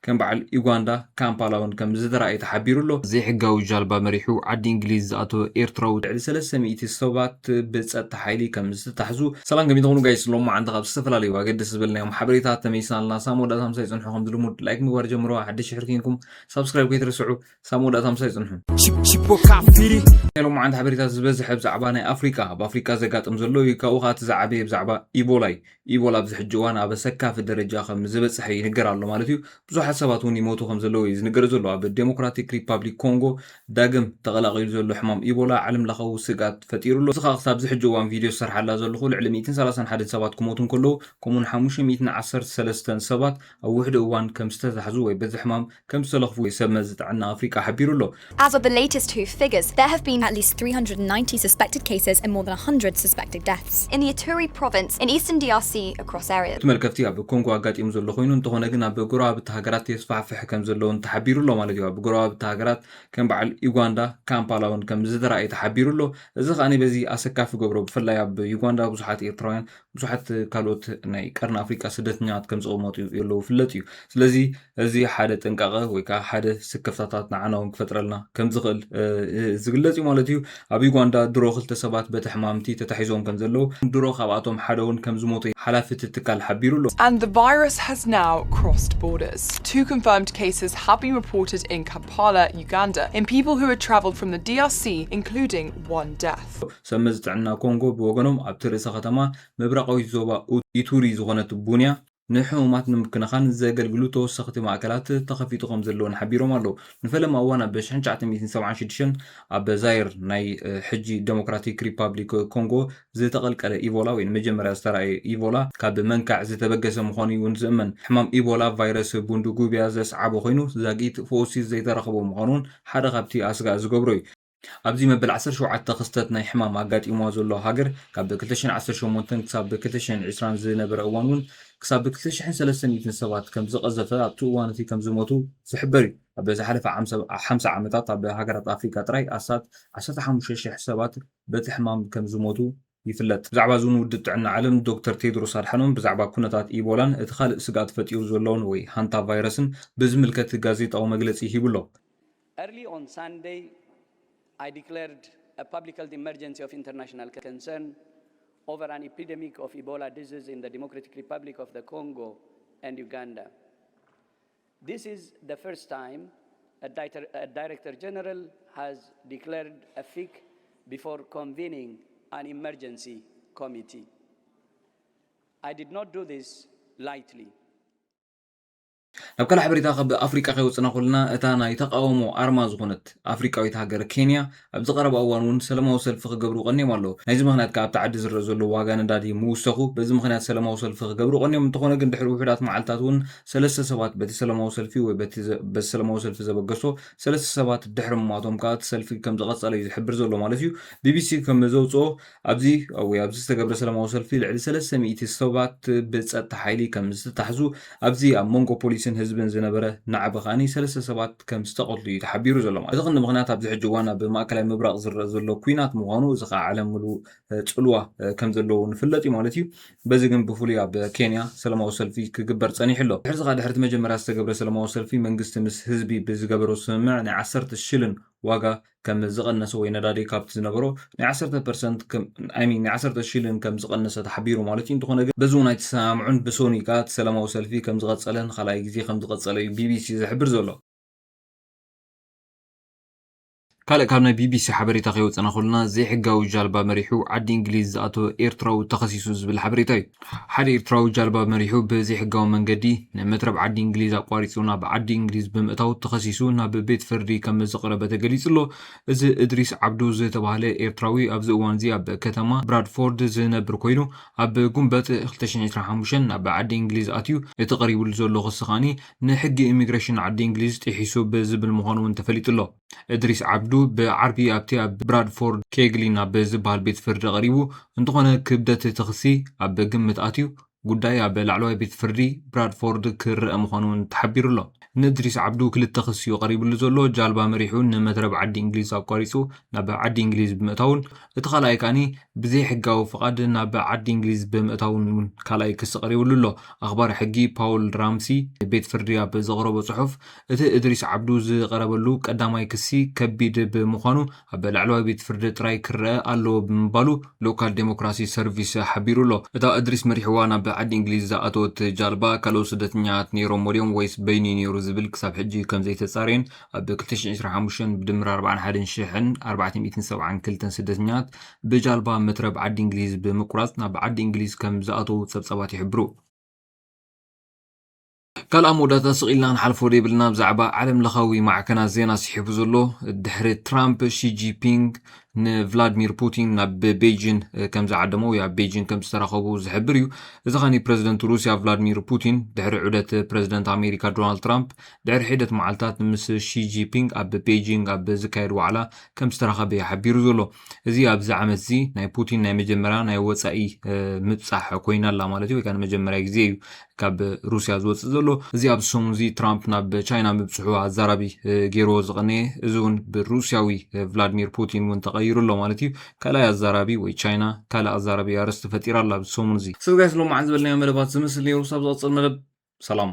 ከም በዓል ዩጋንዳ፣ ካምፓላ እውን ከም ዝተረኣየ ተሓቢሩ ኣሎ። ዘይሕጋዊ ጃልባ መሪሑ ዓዲ እንግሊዝ ዝኣተወ ኤርትራዊ ልዕሊ ሰለስተ ሚእቲ ሰባት ብጸጥታ ሓይሊ ከም ዝተታሕዙ። ሰላም ከመይ ትኾኑ ጋይስ? ሎማዓንቲ ካብ ዝተፈላለዩ ኣገደስቲ ዝበልናዮም ሓበሬታት ተመይስና ኣለና። ሳም ወዳእታ ምሳይ ጽንሑ። ከም ዝልሙድ ላይክ ምግባር ጀምርዋ። ሓድሽ ሽሕር ኬንኩም ሳብስክራይብ ከይትርስዑ። ሳም ወዳእታ ምሳይ ጽንሑ። Chip- Chippo Kafiri. ናይ ሎማዓንቲ ሓበሬታት ዝበዝሐ ብዛዕባ ናይ ኣፍሪቃ፣ ኣብ ኣፍሪቃ ዘጋጥም ዘሎ እዩ። ካብኡ ከዓ እቲ ዝዓበየ ብዛዕባ ኢቦላ እዩ። ኢቦላ ኣብዚ ሕጂ እዋን ኣብ ኣሰካፊ ደረጃ ከም ዝበፅሐ ይንገር ኣሎ ማለት እዩ። ብዙሓት ሰባት እውን ይሞቱ ከም ዘለዉ እዩ ዝንገር ዘሎ። ኣብ ዴሞክራቲክ ሪፓብሊክ ኮንጎ ዳግም ተቐላቒሉ ዘሎ ሕማም ኢቦላ ዓለም ለኻዊ ስግኣት ፈጢሩ ኣሎ። እዚ ከዓ ክሳብ እዚ ሕጂ እዋን ቪድዮ ዝሰርሓላ ዘለኹ ልዕሊ ሚእትን ሰላሳን ሓደን ሰባት ክሞቱ እንከለዉ፣ ከምኡውን ሓሙሽተ ሚእትን ዓሰርተ ሰለስተን ሰባት ኣብ ውሕዲ እዋን ከም ዝተታሕዙ ወይ በዚ ሕማም ከም ዝተለኽፉ ወይ ሰብ መዚ ጥዕና ኣፍሪቃ ሓቢሩ ኣሎ። As of the latest WHO figures, there have been at least three hundred ninety suspected cases and more than one hundred suspected deaths. In the Ituri province, in eastern D R C, across areas. እቲ መልከፍቲ ኣብ ኮንጎ ኣጋጢሙ ዘሎ ኮይኑ፣ እንተኾነ ግን ኣብ ጎረባብቲ ሃገራት የስፋሕፍሕ ከም ዘለውን ተሓቢሩ ኣሎ ማለት እዩ። ኣብ ጎረባብቲ ሃገራት ከም በዓል ዩጋንዳ፣ ካምፓላ እውን ከም ዝተረኣየ ተሓቢሩ ኣሎ። እዚ ከኣ በዚ ኣሰካፊ ገብሮ፣ ብፍላይ ኣብ ዩጋንዳ ብዙሓት ኤርትራውያን፣ ብዙሓት ካልኦት ናይ ቀርኒ ኣፍሪቃ ስደተኛታት ከም ዝቕመጡ ዘለዉ ፍለጥ እዩ። ስለዚ እዚ ሓደ ጥንቃቐ ወይ ከዓ ሓደ ስክፍታታት ንዓና እውን ክፈጥረልና ከም ዝኽእል፣ እ፣ ዝግለጽ እዩ ማለት እዩ። ኣብ ዩጋንዳ ድሮ ክልተ ሰባት በቲ ሕማምቲ ተታሒዞም ከም ዘለዉ፣ ድሮ ካብኣቶም ሓደ እውን ከም ዝሞተ ሓላፊ እቲ ትካል ሓቢሩ ኣሎ። And the virus has now crossed borders. Two confirmed cases have been reported in Kampala, Uganda, in people who had travelled from the D R C, including one death. ሰብ መዚ ጥዕና ኮንጎ ብወገኖም ኣብቲ ርእሰ ከተማ ምብራቓዊት ዞባ ኡ-፣ ኢቱሪ ዝኾነት ቡንያ ንሕሙማት ንምክንኻን ዘገልግሉ ተወሰኽቲ ማእከላት ተኸፊቱ ከም ዘለውን ሓቢሮም ኣለዉ። ንፈለማ እዋን ኣብ ሽሕን ትሽዓተ ሚእትን ሰብዓን ሽዱሽተን ኣብ ዛይር ናይ፣ እ፣ ሕጂ ዴሞክራቲክ ሪፓብሊክ ኮንጎ ዝተቐልቀለ ኢቦላ ወይ ንመጀመርያ ዝተራእየ ኢቦላ ካብ መንካዕ ዝተበገሰ ምዃኑ እውን ዝእመን። ሕማም ኢቦላ ቫይረስ ቡንዱጉብያ ዘስዓቦ ኮይኑ ዛጊት ፈውሲ ዘይተረኸቦ ምዃኑ እውን ሓደ ካብቲ ኣስጋእ ዝገብሮ እዩ። ኣብዚ መበል ዓሰርተ ሸውዓተ ክስተት ናይ ሕማም ኣጋጢምዋ ዘሎ ሃገር ካብ ክልተ ሽሕን ዓሰርተ ሸሞንተን ክሳብ ክልተ ሽሕን ዕስራን ዝነበረ እዋን እውን ክሳብ ክልተ ሽሕን ሰለስተ ሚእትን ሰባት ከም ዝቐዘፈ ኣብቲ እዋን እቲ ከም ዝሞቱ ዝሕበር እዩ። ኣብ ዝሓለፈ ሓምሳ ዓመታት ኣብ ሃገራት ኣፍሪቃ ጥራይ ኣስታት ዓሰርተ ሓሙሽተ ሽሕ ሰባት በቲ ሕማም ከም ዝሞቱ ይፍለጥ። ብዛዕባ እዚ እውን ውድብ ጥዕና ዓለም ዶክተር ቴድሮስ ኣድሓኖም ብዛዕባ ኩነታት ኢቦላን እቲ ካልእ ስግኣት ፈጢሩ ዘሎን ወይ ሃንታ ቫይረስን ብዝምልከት ጋዜጣዊ መግለጺ ሂቡ ኣሎ። Early on Sunday, I declared a public health emergency of international concern over an epidemic of Ebola disease in the Democratic Republic of the Congo and Uganda. This is the first time a, di- a Director General has declared a fic before convening an emergency committee. I did not do this lightly. ናብ ካልእ ሓበሬታ ካብ ኣፍሪቃ ከይወፅና ከለና፣ እታ ናይ ተቃውሞ ኣርማ ዝኾነት ኣፍሪቃዊት ሃገር ኬንያ ኣብዚ ቀረባ እዋን እውን ሰላማዊ ሰልፊ ክገብሩ ቀኒዮም ኣለዉ። ናይዚ ምኽንያት ከዓ ኣብቲ ዓዲ ዝረአ ዘሎ ዋጋ ነዳዲ ምውሰኹ፣ በዚ ምኽንያት ሰላማዊ ሰልፊ ክገብሩ ቀኒዮም። እንተኾነ ግን ድሕሪ ውሑዳት መዓልታት እውን ሰለስተ ሰባት በቲ ሰላማዊ ሰልፊ ወይ በቲ ዘ- በቲ ሰላማዊ ሰልፊ ዘበገሶ ሰለስተ ሰባት ድሕሪ ምሟቶም ከዓ እቲ ሰልፊ ከም ዝቐጸለ እዩ ዝሕብር ዘሎ ማለት እዩ። ቢቢሲ ከም ዘውፅኦ ኣብዚ ወይ ኣብዚ ዝተገብረ ሰላማዊ ሰልፊ ልዕሊ ሰለስተ ሚእቲ ሰባት ብፀጥታ ሓይሊ ከም ዝተታሕዙ ኣብዚ ኣብ መንጎ ፖሊስን ህዝብን ዝነበረ ናዕቢ ከዓኒ ሰለስተ ሰባት ከም ዝተቐትሉ እዩ ተሓቢሩ ዘሎ። እዚ ክንዲ ምኽንያት ኣብዚ ሕጂ እዋን ኣብ ማእከላይ ምብራቕ ዝረአ ዘሎ ኲናት ምዃኑ፣ እዚ ከዓ ዓለም ምሉእ፣ እ፣ ጽልዋ፣ እ፣ ከም ዘለዎ ንፍለጥ እዩ ማለት እዩ። በዚ ግን ብፍሉይ ኣብ ኬንያ ሰላማዊ ሰልፊ ክግበር ጸኒሑ ኣሎ። ድሕሪ እዚ ከዓ ድሕሪ እቲ መጀመርያ ዝተገብረ ሰላማዊ ሰልፊ መንግስቲ ምስ ህዝቢ ብዝገበሮ ስምምዕ ናይ ዓሰርተ ሽልን ዋጋ ከም ዝቐነሰ ወይ ነዳዲ ካብቲ ዝነበሮ ናይ ዓሰርተ ፐርሰንት ከም፣ I mean፣ ናይ ዓሰርተ ሽልን ከም ዝቐነሰ ተሓቢሩ ማለት እዩ። እንተኾነ ግን በዚ እውን ኣይተሰማምዑን። ብሶኒ ከዓ እቲ ሰላማዊ ሰልፊ ከም ዝቐጸለን ካልኣይ ግዜ ከም ዝቐጸለ እዩ ቢቢሲ ዝሕብር ዘሎ። ካልእ ካብ ናይ ቢቢሲ ሓበሬታ ከይወፀና ከለና ዘይሕጋዊ ጃልባ መሪሑ ዓዲ እንግሊዝ ዝኣተወ ኤርትራዊ ተኸሲሱ ዝብል ሓበሬታ እዩ። ሓደ ኤርትራዊ ጃልባ መሪሑ ብዘይሕጋዊ መንገዲ ንመትረብ ዓዲ እንግሊዝ ኣቋሪፁ ናብ ዓዲ እንግሊዝ ብምእታው ተኸሲሱ ናብ ቤት ፍርዲ ከም ዝቐረበ ተገሊፁ ኣሎ። እዚ እድሪስ ዓብዱ ዝተባህለ ኤርትራዊ ኣብዚ እዋን እዚ ኣብ ከተማ ብራድፎርድ ዝነብር ኮይኑ ኣብ ጉንበት ክልተ ሽሕን ዕስራን ሓሙሽተን ናብ ዓዲ እንግሊዝ ኣትዩ። እቲ ቀሪቡሉ ዘሎ ክሲ ከዓኒ ንሕጊ ኢሚግሬሽን ዓዲ እንግሊዝ ጥሒሱ ብዝብል ምዃኑ እውን ተፈሊጡ ኣሎ። እድሪስ ዓብዱ ብዓርቢ ኣብቲ ኣብ ብራድፎርድ ኬግሊን ኣብ ዝበሃል ቤት ፍርዲ ቀሪቡ እንተኾነ ክብደት እቲ ክሲ ኣብ ግምት ኣትዩ ጉዳይ ኣብ ላዕለዋይ ቤት ፍርዲ ብራድፎርድ ክረአ ምዃኑ እውን ተሓቢሩ ኣሎ። ንእድሪስ ዓብዱ ክልተ ክሲ እዩ ቀሪብሉ ዘሎ። ጃልባ መሪሑ ንመትረብ ዓዲ እንግሊዝ ኣቋሪጹ ናብ ዓዲ እንግሊዝ ብምእታውን፣ እቲ ካልኣይ ከኣኒ ብዘይሕጋዊ ፍቓድ ናብ ዓዲ እንግሊዝ ብምእታውን እውን ካልኣይ ክሲ ቀሪብሉ ኣሎ። ኣኽባሪ ሕጊ ፓውል ራምሲ ቤት ፍርዲ ኣብ ዘቕረቦ ጽሑፍ፣ እቲ እድሪስ ዓብዱ ዝቐረበሉ ቀዳማይ ክሲ ከቢድ ብምዃኑ፣ ኣብ ላዕለዋይ ቤት ፍርዲ ጥራይ ክረአ ኣለዎ ብምባሉ ሎካል ዴሞክራሲ ሰርቪስ ሓቢሩ ኣሎ። እታ እድሪስ መሪሕዋ ናብ ዓዲ እንግሊዝ ዝኣተወት ጃልባ፣ ካልኦት ስደተኛታት ነይሮም ወድዮም ወይስ በይኑ ነይሩ ዝብል ክሳብ ሕጂ ከም ዘይተጻረየን፣ ኣብ ክልተ ሽሕን ዕስራን ሓሙሽተን ብድምር ኣርባዓን ሓደን ሽሕን ኣርባዕተ ሚእትን ሰብዓን ክልተን ስደተኛታት ብጃልባ መትረብ ዓዲ እንግሊዝ ብምቁራጽ ናብ ዓዲ እንግሊዝ ከም ዝኣተዉ ጸብጻባት ይሕብሩ። ካልኣ መወዳእታ ስቕ ኢልና ንሓልፎ ደይብልና፣ ብዛዕባ ዓለም ለኻዊ ማዕከናት ዜና ስሒቡ ዘሎ፣ ድሕሪ ትራምፕ፣ ሺ ጂንፒንግ ንቭላድሚር ፑቲን ናብ ቤጂን ከም ዝዓደሞ ወይ ኣብ ቤጂን ከም ዝተራኸቡ ዝሕብር እዩ። እዚ ኸኒ ፕረዚደንት ሩስያ ቭላድሚር ፑቲን ድሕሪ ዑደት ፕረዚደንት ኣሜሪካ ዶናልድ ትራምፕ ድሕሪ ሒደት መዓልታት ምስ ሺ ጂንፒንግ ኣብ ቤጂንግ ኣብ ዝካየድ ዋዕላ ከም ዝተራኸበ እዩ ሓቢሩ ዘሎ። እዚ ኣብዚ ዓመት እዚ ናይ ፑቲን ናይ መጀመርያ ናይ ወጻኢ፣ እ፣ ምብጻሕ ኮይና ኣላ ማለት እዩ፣ ወይ ከዓ ንመጀመርያ ግዜ እዩ ካብ ሩስያ ዝወጽእ ዘሎ። እዚ ኣብዚ ሰሙን እዚ ትራምፕ ናብ ቻይና ምብጽሑ ኣዛራቢ፣ እ፣ ገይርዎ ዝቐነየ፣ እዚ እውን ብሩስያዊ፣ እ፣ ቭላድሚር ፑቲን እውን ተቐይሩ ኣሎ ማለት እዩ። ካልኣይ ኣዛራቢ ወይ ቻይና ካልእ ኣዛራቢ ኣርእስቲ ፈጢራ ኣላ ኣብዚ ሰሙን እዚ። ሰብ ጋይስ፣ ሎማዓንቲ ዝበልናዮ መደባት ዝምስል ነይሩ። ሳብ ዝቐጽል መደብ ሰላም።